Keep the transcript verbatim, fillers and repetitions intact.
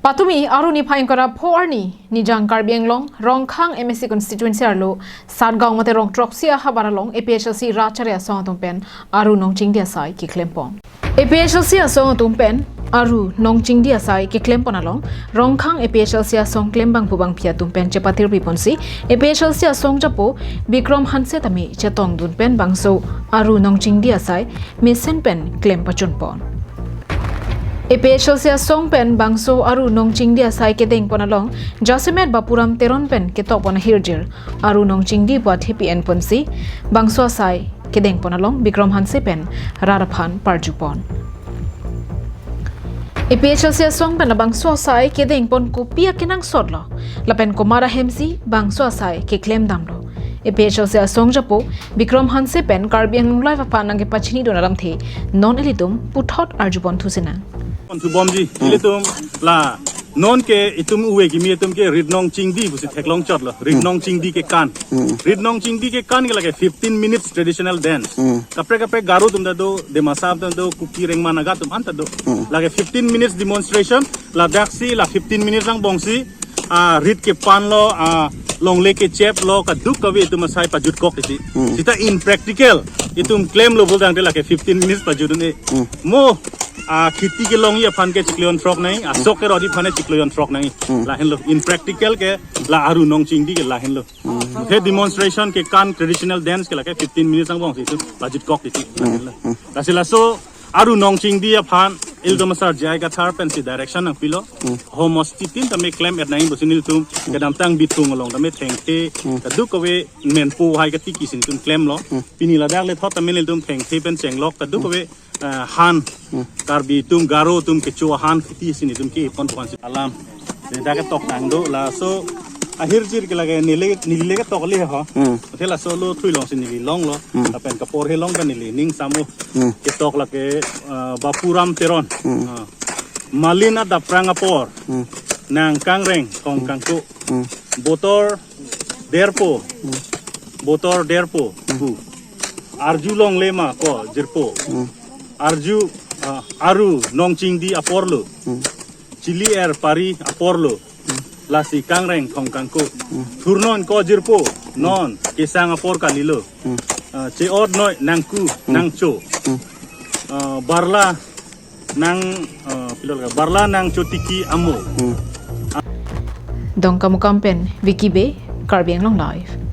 Patumi Aru niphai ingkoi ra pho arni Nijang Karbi Anglong Rongkhang M A C constituency arlo Satgaon mate Rongtroksi ahavar along A P H L C rat chari asong atum pen Aru nongchingdi asai keklempon. A P H L C asong atum pen Aru nongchingdi asai keklempon along Rongkhang A P H L C asong klembangpo bangpi atum pen chepatirpi ponsi A P H L C asong japo Bikram Hanse tame chetongdun pen bangso Aru nongchingdi asai mesen pen klem pachunpon. A P H L C asong pen bangso Aru nongchingdi asai kedengpon along jasemet Bapuram Teron pen ketokpon ahirjir Aru nongchingdi pu athepi enponsi bangso asai kedengpon along Bikram Hanse pen rat aphan parjupon. A P H L C asong pen labangso asai kedengpon kopi akenangsot lo, lapen komat ahemsi bangso asai keklem damlo. A P H L C asong japo Bikram Hanse pen Karbi Anglong Live aphan nangkepachinidun alamthe non ilitum puthot arjupon thusinang. Pon thubomji, ilitum la non ke itum uwe kimi itum ke rit nongchingdi pusi theklong chotlo. Rit nongchingdi kekan. Rit nongchingdi kekan ke lake fifteen minutes traditional dance. Kaprek kaprek Garo atum ta do, Dimasa atum ta do, Kuki Rengma Naga atum an ta do. Lake fifteen minutes demonstration, ladaksi la fifteen minutes angbongsi, ah, rit kepanlo, ah, longle kecheplo, kadokave itum asai pajutkok isi. Sita in practical itum klemlo pulotangte lake fifteen minutes pajut un-e. Mo, ah, kheti kelongji aphan ke chikleon throk nang, asok kerotji aphan ke chikleon throk nang. Lahenlo, in practical ke la Aru nongchingdi ke lahenlo. He demonstration kekan traditional dance ke lake fifteen minutes angbongsi itum pajutkok isi. Lahenlo. Lasi laso Aru nongchingdi aphan ilitum asar J I Kathar pensi direction nangpilo. Homosti tin tame klem-et nang pusi nelitum kedamtang Bithung along tame thengthe kadokave menpo hai katiki si nelitum klemlo. Pini ladak lethot tame nelitum thengthe pen chenglok kadokave, eh, han, Karbi atum, Garo atum kecho han kheti si nelitum kepon ponsi alam. Ladak ketok tang do, laso ahirjir ke lake neli, neli le ketok le ho. Athe laso lo thui longsi neli longlo. Lapen kapor he long pen neli ning samo. Ketok lake, eh, Bapuram Teron. Ah. Malin adaprang apor. Nang kangreng thong kangku. Botor derpo. Botor derpo. Pu. Arju longle ma ko jirpo. Arju, ah, Aru nongchingdi aporlo. Chili er pari aporlo. Lasi kangreng thong kangku. Thurnon ko jirpo. Non kesang apor kalilo. Ah, che-ot noi nangku nangcho. Ah, barla nang, ah, pilol ka, barla nangchotiki amo. Dongkamukam pen Vicky Bey, Karbi Anglong Live.